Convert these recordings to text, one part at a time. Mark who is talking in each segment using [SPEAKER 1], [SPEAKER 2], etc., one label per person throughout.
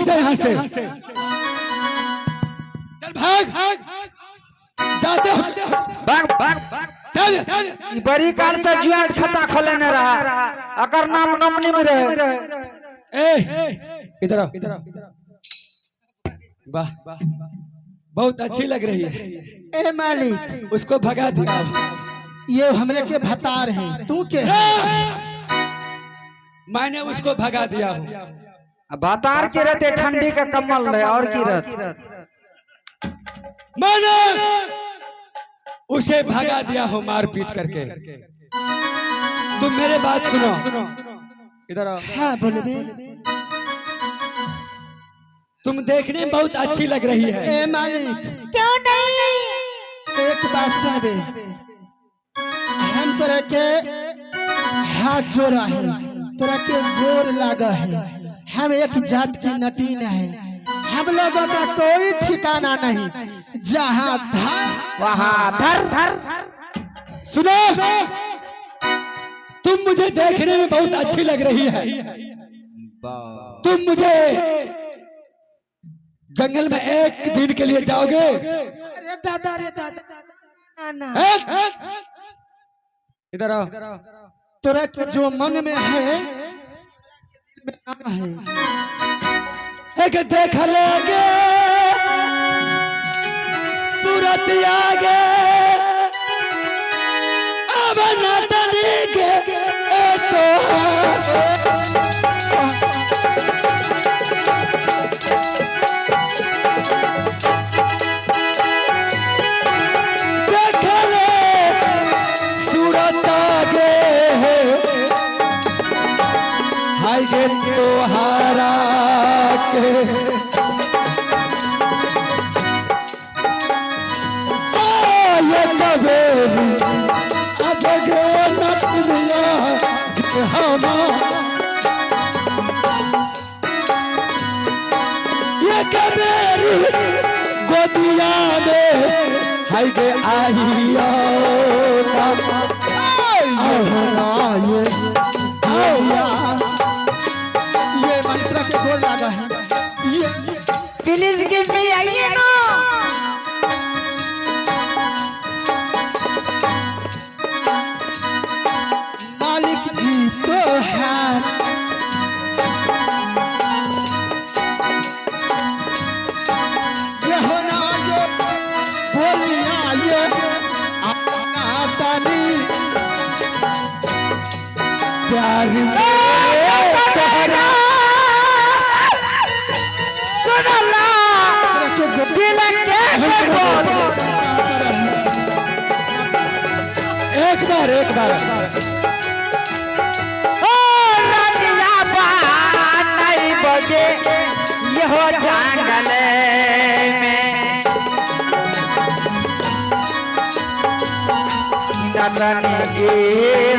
[SPEAKER 1] भाग जा यहाँ से, चल भाग, जाते हो,
[SPEAKER 2] भाग भाग,
[SPEAKER 1] चल।
[SPEAKER 2] ई बड़ी काल से ज्वाइंट खाता खोलेने रहा, अकर नाम नमनी में रहे।
[SPEAKER 1] ए इधर आओ। वाह, बहुत अच्छी लग रही है।
[SPEAKER 3] ए मालिक,
[SPEAKER 1] उसको भगा दिया।
[SPEAKER 3] ये हमरे के भतार है, तू के है?
[SPEAKER 1] मैंने उसको भगा दिया हूँ।
[SPEAKER 2] भातार के रहते ठंडी का कम्बल रहे और की रहते।
[SPEAKER 1] मैंने उसे भगा दिया हूँ मार पीट करके। तुम मेरे बात सुनो, इधर आओ।
[SPEAKER 3] हाँ बोलबे।
[SPEAKER 1] तुम देखने में बहुत अच्छी लग रही है।
[SPEAKER 3] ए मालिक,
[SPEAKER 4] क्यों नहीं?
[SPEAKER 3] एक बात सुनबे, हम तोरा के हाथ जोड़ा है, तोरा के गोर लागा है। हम एक जात की नटीन है, हम लोगों का कोई ठिकाना नहीं, जहाँ धर
[SPEAKER 2] वहाँ धर।
[SPEAKER 1] सुनो, तुम मुझे देखने में बहुत अच्छी लग रही है। तुम मुझे जंगल में एक दिन के लिए जाओगे?
[SPEAKER 3] अरे दादा रे दादा, ना ना।
[SPEAKER 1] एक? इधर आओ।
[SPEAKER 3] तोरा के जो मन में है ना है।
[SPEAKER 1] एक देख लेंगे सूरत आगे, अब नटनी के तो देख ले सूरत आगे, हाय गे तोहारा के ये कबेरी अब गे नटनिया के हमा, ये कबेरी गोदिया में हाय गे आइयो ना,
[SPEAKER 3] ये ना ये ये मंत्र के गोर लागा है ये।
[SPEAKER 4] प्लीज गिव मी, आइए ना।
[SPEAKER 3] मालिक जी तो है, ये होना ये बोलिया ये आना ताली
[SPEAKER 1] प्यार में तोहरा
[SPEAKER 2] सुनला
[SPEAKER 3] तोरा के
[SPEAKER 2] दिल के बोल।
[SPEAKER 1] एक बार, एक बार।
[SPEAKER 2] ओ रनिया नहीं बजे यहो जंगल में, नटनी के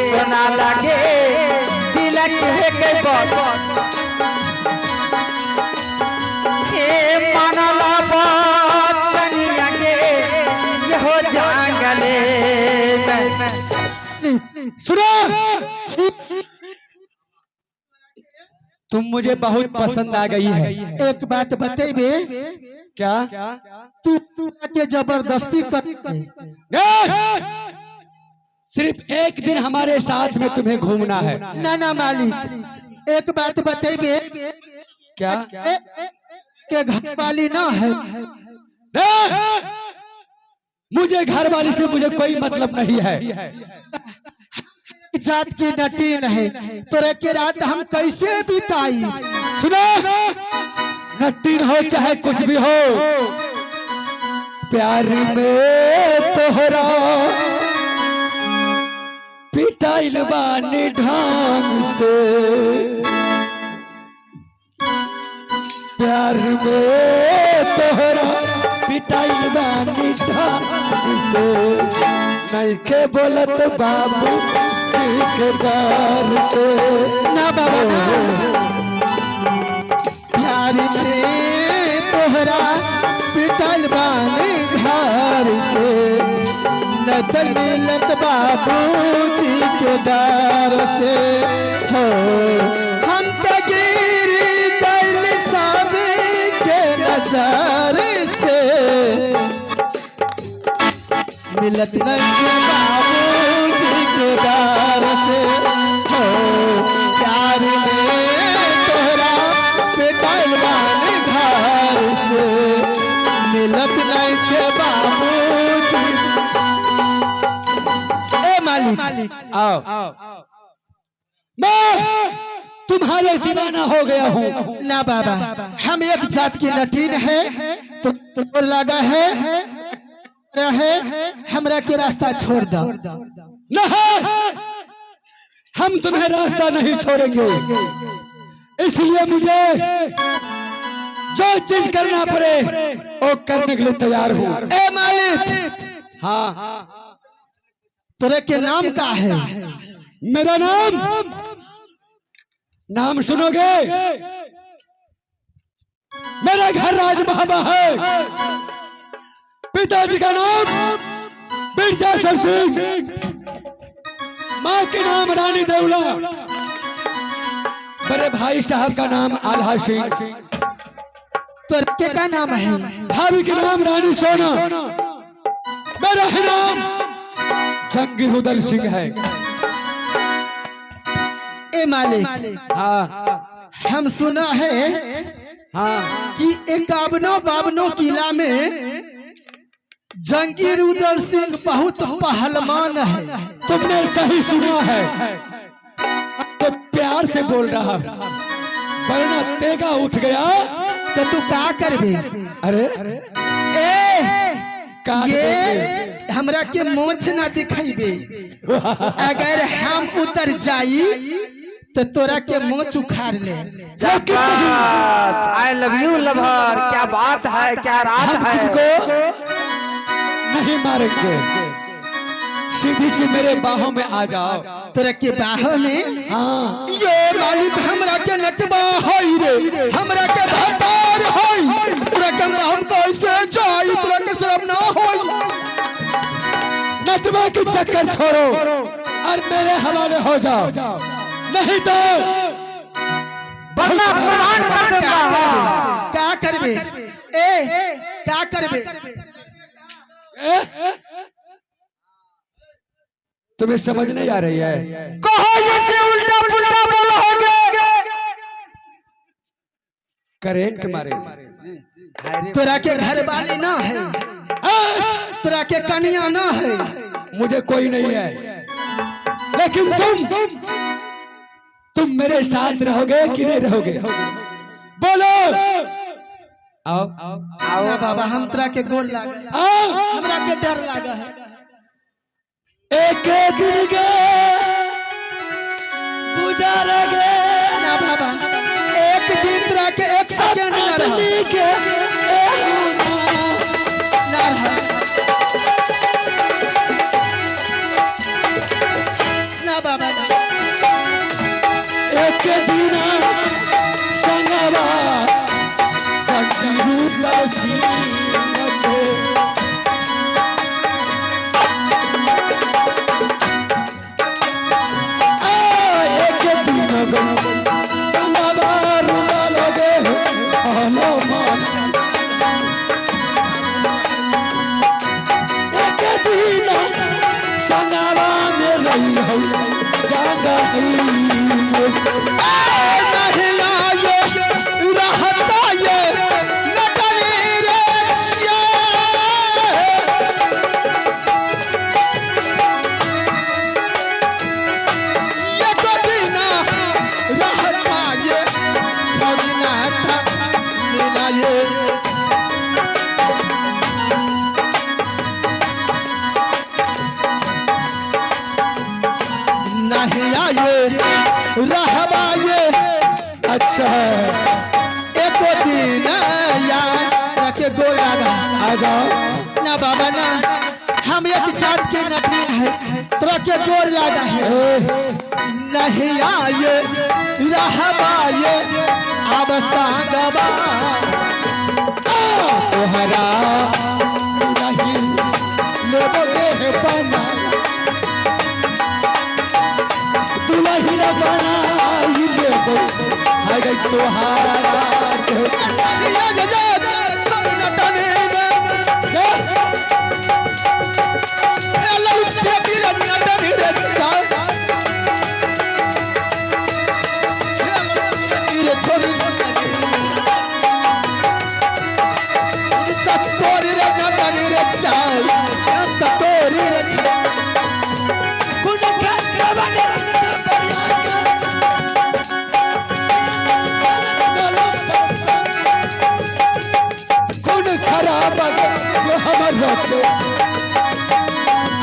[SPEAKER 2] सुना लगे दिल के बोल, हे मनला बचनिया के यहो जंगल में।
[SPEAKER 1] सुनो, तुम मुझे बहुत पसंद आ गई है।
[SPEAKER 3] एक बात बतेबे?
[SPEAKER 1] क्या?
[SPEAKER 3] तू के जबरदस्ती कर
[SPEAKER 1] ए! सिर्फ एक दिन हमारे साथ में तुम्हें घूमना है।
[SPEAKER 3] ना ना मालिक, एक बात बतेबे?
[SPEAKER 1] क्या?
[SPEAKER 3] के घर वाली ना है?
[SPEAKER 1] ए! मुझे घर वाली से मुझे कोई मतलब नहीं है।
[SPEAKER 3] जात की नटीन है, तोरे के रात हम कैसे बिताई?
[SPEAKER 1] सुनो, नटीन हो चाहे कुछ भी हो, प्यार में तोहरा पिटाइल बानी ढंग से, प्यार में तोहरा पिटाइल बानी ढंग से, नहीं के बोलत बाबू के डर से।
[SPEAKER 3] ना बाबा ना, प्यार में तोहरा पिटल बानी घर से, नतल मिलत बाबूजी के डर से हो, हम तो गिर गइल सब। नजर से मिलत नहीं बाबूजी के डर से हो प्यार में तोहरा पिटाइल बानी घर से मिलत नहीं के बाबूजी। ए मालिक
[SPEAKER 1] आओ, मैं तुम्हारे दीवाना हो गया हूँ।
[SPEAKER 3] ना बाबा, हम एक जात की नटीन है तो लगा है रहे हमरा के रास्ता छोड़ दो।
[SPEAKER 1] नहीं, हम तुम्हें रास्ता नहीं छोड़ेंगे, इसलिए मुझे जो चीज करना पड़े वो करने के लिए तैयार हूँ।
[SPEAKER 3] ए मालिक।
[SPEAKER 1] हाँ।
[SPEAKER 3] तोरे के नाम का है?
[SPEAKER 1] मेरा नाम, नाम सुनोगे? मेरा घर राजमहाबा है, पिताजी का नाम बिरजा सिंह, माँ के नाम रानी देवला, बड़े भाई साहब का नाम आल्हा सिंह।
[SPEAKER 3] तोरे के का नाम है?
[SPEAKER 1] भाभी के नाम रानी सोना, मेरा ही नाम जंगी रुदल सिंह है।
[SPEAKER 3] ए मालिक।
[SPEAKER 1] हाँ।
[SPEAKER 3] हम सुना है
[SPEAKER 1] हाँ।
[SPEAKER 3] कि 51-52 किला में जंगी रुदल सिंह बहुत पहलवान है।
[SPEAKER 1] तुमने सही सुना है, तो प्यार से बोल रहा हूं, वरना तेगा उठ गया
[SPEAKER 3] तो तू का करबे?
[SPEAKER 1] अरे
[SPEAKER 3] ए
[SPEAKER 1] काट
[SPEAKER 3] ये
[SPEAKER 1] देंगे।
[SPEAKER 3] हमरा के मोछ ना दिखाइबे, अगर हम उतर जाई तो तोरा के मोछ उखाड़ ले।
[SPEAKER 1] लेकिन नहीं,
[SPEAKER 2] I love you lover, क्या बात है, क्या रात
[SPEAKER 1] हम
[SPEAKER 2] है।
[SPEAKER 1] तुमको नहीं मारेंगे, सीधी सी मेरे बाहों में आ जाओ।
[SPEAKER 3] तोरा के बाहों में?
[SPEAKER 1] हाँ।
[SPEAKER 3] ये मालिक, हमरा के नटबा होई रे, हमरा के भतार होई, तोरा के हम कैसे जाई? तोरा के शर्म ना होई?
[SPEAKER 1] नटवा के चक्कर छोड़ो और मेरे हवाले हो जाओ, नहीं तो
[SPEAKER 2] वरना कुर्बान कर दूंगा।
[SPEAKER 3] का करबे? ए, का करबे?
[SPEAKER 1] ए? तुम्हें समझ नहीं आ रही है?
[SPEAKER 2] कहो जैसे उल्टा पुल्टा बोलो होगे।
[SPEAKER 1] करेंट मारे।
[SPEAKER 3] तोरा के घर वाली ना है? तोरा के कनिया ना है?
[SPEAKER 1] मुझे कोई नहीं है, लेकिन तुम मेरे साथ रहोगे कि नहीं रहोगे? बोलो, आओ।
[SPEAKER 3] ना बाबा, हम तोरा के गोर लागे।
[SPEAKER 1] आओ।
[SPEAKER 3] हमरा के डर लागे है।
[SPEAKER 1] एक दिन के गुजार गे।
[SPEAKER 3] ना बाबा, एक दिन तोरा के एक सेकेंड ना रह
[SPEAKER 1] अपनी के
[SPEAKER 3] ना रह ना बाबा, ना।
[SPEAKER 1] एक दिन संगवा जगरूप सिंह के। एक दिन संगवा रुदल गे हनुमान, एक दिन संगवा में रही हो जागा।
[SPEAKER 3] नहीं आये रहता ये नटनी रे छिया। ये कभी ना रहता ये छवि ना था मीना ये। नहीं आये रहवा ये।
[SPEAKER 1] अच्छा है।
[SPEAKER 3] एको दिन या रखे गोल लगा।
[SPEAKER 1] आ जाओ।
[SPEAKER 3] ना बाबा ना, हम एक जात के नटनी है, तोरा के गोर लगा है।
[SPEAKER 1] ए,
[SPEAKER 3] नहीं आये रहवा ये अब संगवा।
[SPEAKER 1] तोहरा नहीं लेबोगे बना, दुल्हन बनाई लेबो हाय गई तोहारा के।
[SPEAKER 3] ये जा जा।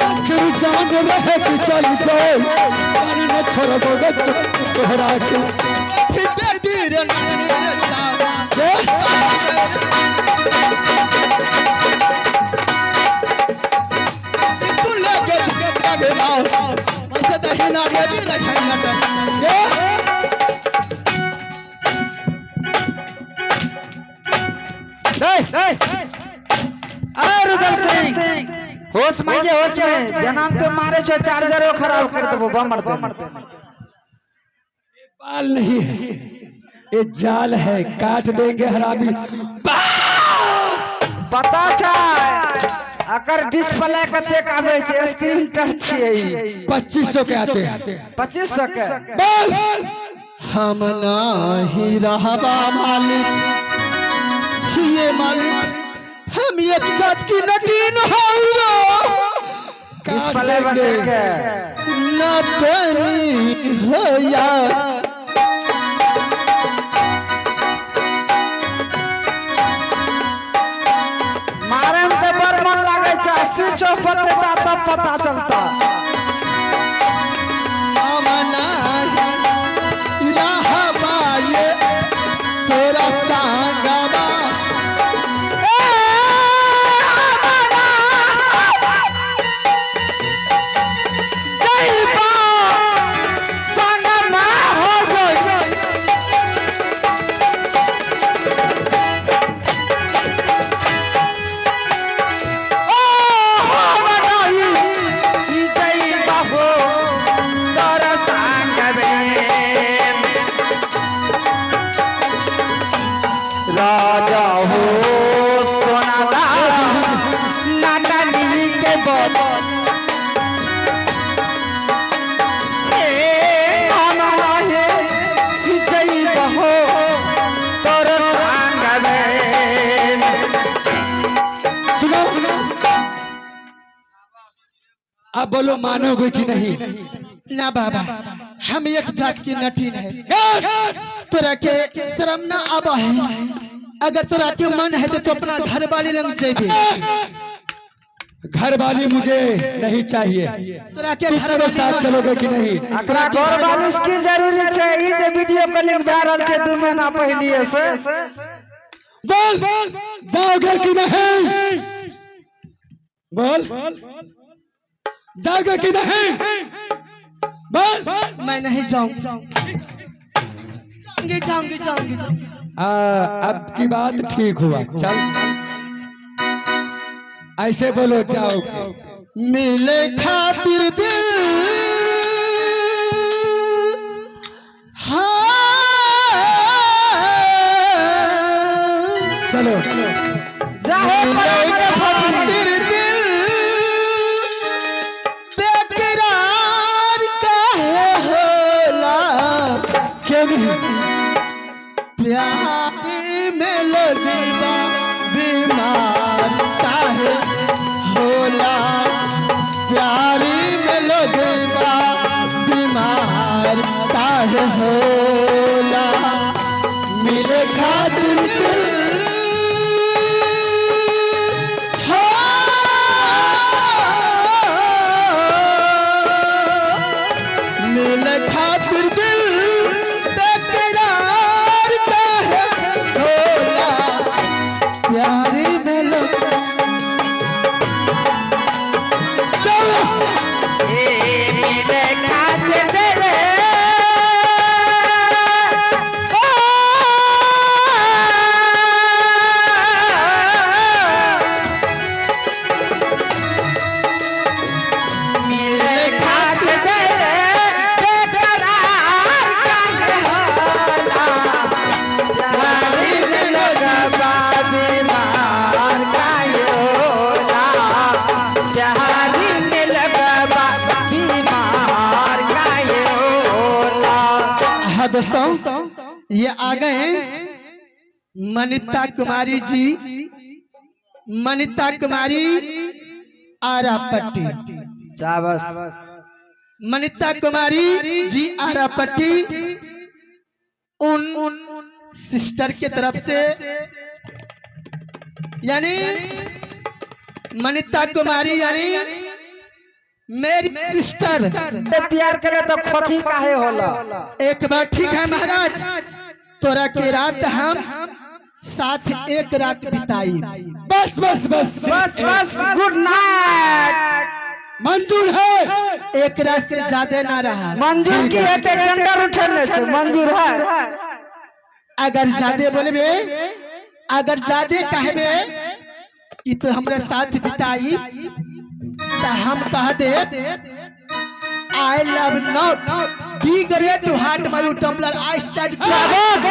[SPEAKER 1] आखिर जान रहे कि चल जाए, पर न छोड़बो गे तोहरा के।
[SPEAKER 3] बेटी रे नटनी रे साव।
[SPEAKER 1] जे
[SPEAKER 3] सुन ले गे गे माओ वैसे दहिना बेटी रखे नटन।
[SPEAKER 1] जे
[SPEAKER 2] अरे रुदल सिंह, होश में जे, होश में जनान तो मारे छो, चार्जरो खराब कर देबो, बमर दे।
[SPEAKER 1] बाल नहीं है, ये जाल है, काट देंगे हरामी।
[SPEAKER 2] पता छै अकर डिस्प्ले कतेक आबै छै, स्क्रीन टच छियै ई।
[SPEAKER 1] 2500 के आते हैं।
[SPEAKER 2] 2500 के।
[SPEAKER 1] बोल।
[SPEAKER 3] हम नाही रहबा मालिक, ये मालिक हम एक जात की नटीन हौरा।
[SPEAKER 1] काट
[SPEAKER 2] डिस्प्ले बचे
[SPEAKER 1] देंगे।
[SPEAKER 2] के।
[SPEAKER 3] नटनी हो या
[SPEAKER 2] मारे में से बड़ मन लागे छै, स्विच ऑफ होते ता तब पता चलता।
[SPEAKER 3] हम नाही रहबा ये तोरा संगवा।
[SPEAKER 2] राजा हो सोनादा नाटानी के बल हे नाना हे जय बहो तोर संग में।
[SPEAKER 1] सुनो, अब बोलो मानोगे कि नहीं?
[SPEAKER 3] ना बाबा, हम एक जात की नटीन है। तोरा के शर्म ना आबा है? अगर तोरा के मन है तो तू अपना घर वाले लंग जेबे।
[SPEAKER 1] घर वाली मुझे नहीं चाहिए।
[SPEAKER 3] तोरा के
[SPEAKER 1] तुम
[SPEAKER 3] घर
[SPEAKER 1] मेरे
[SPEAKER 3] वाली
[SPEAKER 1] साथ चलोगे कि नहीं?
[SPEAKER 2] एकरा घर वाली की जरूरी छै? ई जे वीडियो कॉलिंग भए रहल छै 2 महीना पहलिए से।
[SPEAKER 1] बोल, जाओगे कि नहीं? बोल, जाओगे कि नहीं? बोल।
[SPEAKER 3] मैं नहीं जाऊंगी, जाऊंगी, जाऊंगी, जाऊंगी, जाऊंगी।
[SPEAKER 1] अब की बात ठीक हुआ। चल, ऐसे बोलो, जाओगे।
[SPEAKER 3] मिले खातिर दिल हाँ।
[SPEAKER 1] चलो।
[SPEAKER 2] जाहे।
[SPEAKER 3] मिले खातिर दिल बेकरार काहे होला?
[SPEAKER 1] क्यों नहीं?
[SPEAKER 3] प्यार में लगवा बीमार काहे होला? प्यार में लगवा बीमार काहे होला? मिले खातिर दिल हाँ। मिले खातिर दिल बेकरार काहे होला? प्यारी में लोग
[SPEAKER 1] चलो।
[SPEAKER 2] मिले खातिर दिल मिले खातिर दिल बेकरार काहे होला? प्यारी में लगवा बीमार काहे होला? प्यारी में लगवा बीमार काहे होला?
[SPEAKER 3] हाँ दोस्तों, ये आ गए मनिता कुमारी जी, मनिता कुमारी आरापट्टी।
[SPEAKER 2] चाबस।
[SPEAKER 3] मनिता कुमारी जी आरापट्टी, उन सिस्टर के तरफ से, यानी मनीता कुमारी यानी मेरी सिस्टर।
[SPEAKER 2] ते प्यार करे तो खोखी काहे होला?
[SPEAKER 3] एक बार ठीक है महाराज, तोरा के रात हम साथ एक रात बिताई।
[SPEAKER 1] बस बस बस।
[SPEAKER 2] बस बस, गुड नाइट।
[SPEAKER 1] मंजूर है।
[SPEAKER 3] एक रात से ज्यादा ना रहा।
[SPEAKER 2] मंजूर की हेते? टेंडर उठेने छै, मंजूर है।
[SPEAKER 3] अगर ज्यादा बोलबे, अगर ज्यादा कहबे कि तो हमरा साथ बिताई, तो हम कह दे I love not the great heart my tumbler I said.
[SPEAKER 2] शाबाश।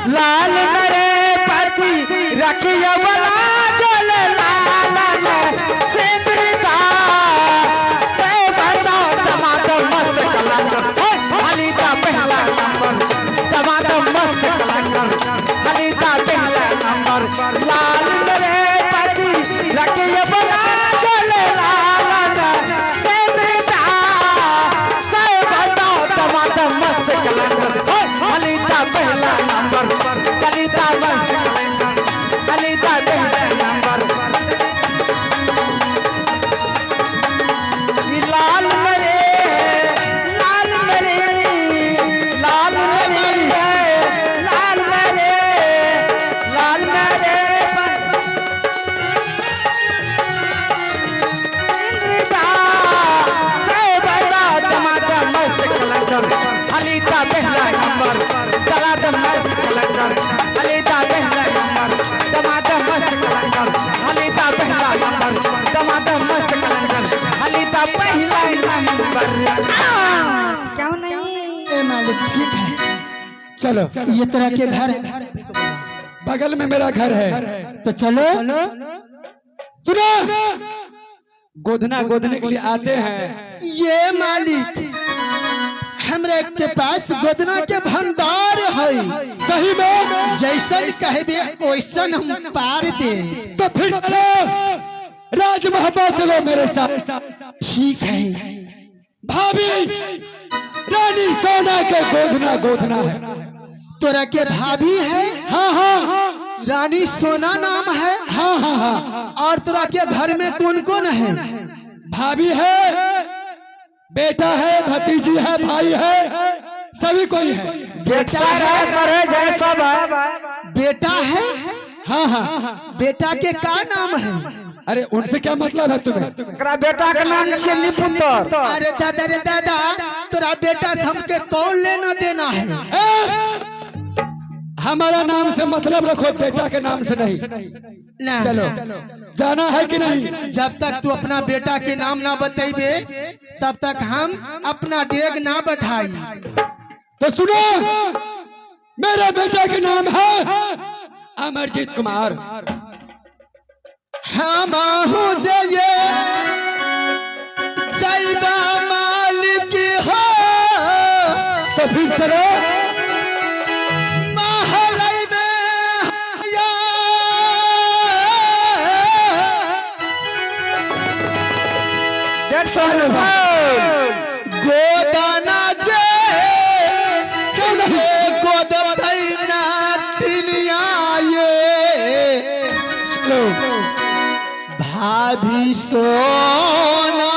[SPEAKER 2] लाल मेरे पति रखियो वाला जल लाल सिंदरदा से बताओ टमाटर मस्त कलाकार हलीता पहला नंबर, टमाटर मस्त कलाकार हलीता पहला नंबर। लाल मेरे पति रखियो वाला जल लाल सिंदरदा से बताओ टमाटर मस्त कलाकार हलीता पहला नंबर, हलीता मस्त कलाकार हलीता पहला नंबर। लाल मेरे, लाल मेरे, लाल मेरे, लाल मेरे, लाल मेरे इंद्रदा से बड़ा टमाटर मस्त कलंदर हलीता पहला नंबर, टमाटर मस्त कलंदर हलीता पहला नंबर, टमाटर मस्त कलंदर हलीता पहला नंबर, टमाटर मस्त कलंदर हलीता पहला नंबर। क्यों नहीं?
[SPEAKER 3] ए मालिक, ठीक है।
[SPEAKER 1] चलो।
[SPEAKER 3] ये तरह के घर है?
[SPEAKER 1] बगल में मेरा घर है।
[SPEAKER 3] तो चलो।
[SPEAKER 1] सुनो, गोदना गोदने के लिए आते हैं।
[SPEAKER 3] ये मालिक, हमरे के पास गोदना के भंडार है।
[SPEAKER 1] सही में?
[SPEAKER 3] जैसन कहबे वैसन हम पार दे।
[SPEAKER 1] तो फिर चलो, राजमहल चलो मेरे साथ।
[SPEAKER 3] ठीक है।
[SPEAKER 1] भाभी रानी सोना के गोदना गोदना है।
[SPEAKER 3] तोरा के भाभी है?
[SPEAKER 1] हाँ।
[SPEAKER 3] रानी सोना नाम है?
[SPEAKER 1] हाँ।
[SPEAKER 3] और तोरा के घर में कौन कौन है?
[SPEAKER 1] भाभी है, बेटा है, भतीजी है, भाई है, सभी कोई है।
[SPEAKER 2] जेठ सर है, सर है, जय सब है।
[SPEAKER 3] बेटा है?
[SPEAKER 1] हाँ।
[SPEAKER 3] बेटा के का नाम है?
[SPEAKER 1] अरे, उनसे क्या मतलब है तुम्हें?
[SPEAKER 2] एकरा बेटा के नाम छियै निपुतर।
[SPEAKER 3] अरे दादा रे दादा, तोरा बेटा से हमके कौन लेना देना है?
[SPEAKER 1] ए! हमारा नाम से मतलब रखो, बेटा के नाम से नहीं।
[SPEAKER 3] ना।
[SPEAKER 1] चलो, जाना है कि नहीं?
[SPEAKER 3] जब तक तू अपना बेटा के नाम ना बतेबे, तब तक हम अपना डेग ना बढ़ाई।
[SPEAKER 1] तो सुनो, मेरे बेटा के नाम है अमरजीत कुमार।
[SPEAKER 3] हम जये जैबा मालिक हो।
[SPEAKER 1] तो फिर चलो।
[SPEAKER 3] महल में या।
[SPEAKER 2] 150 रुपया।
[SPEAKER 3] गोदाना जे ये गोदतै ना टिनिया ये।
[SPEAKER 1] चलो।
[SPEAKER 3] भाभी सोना।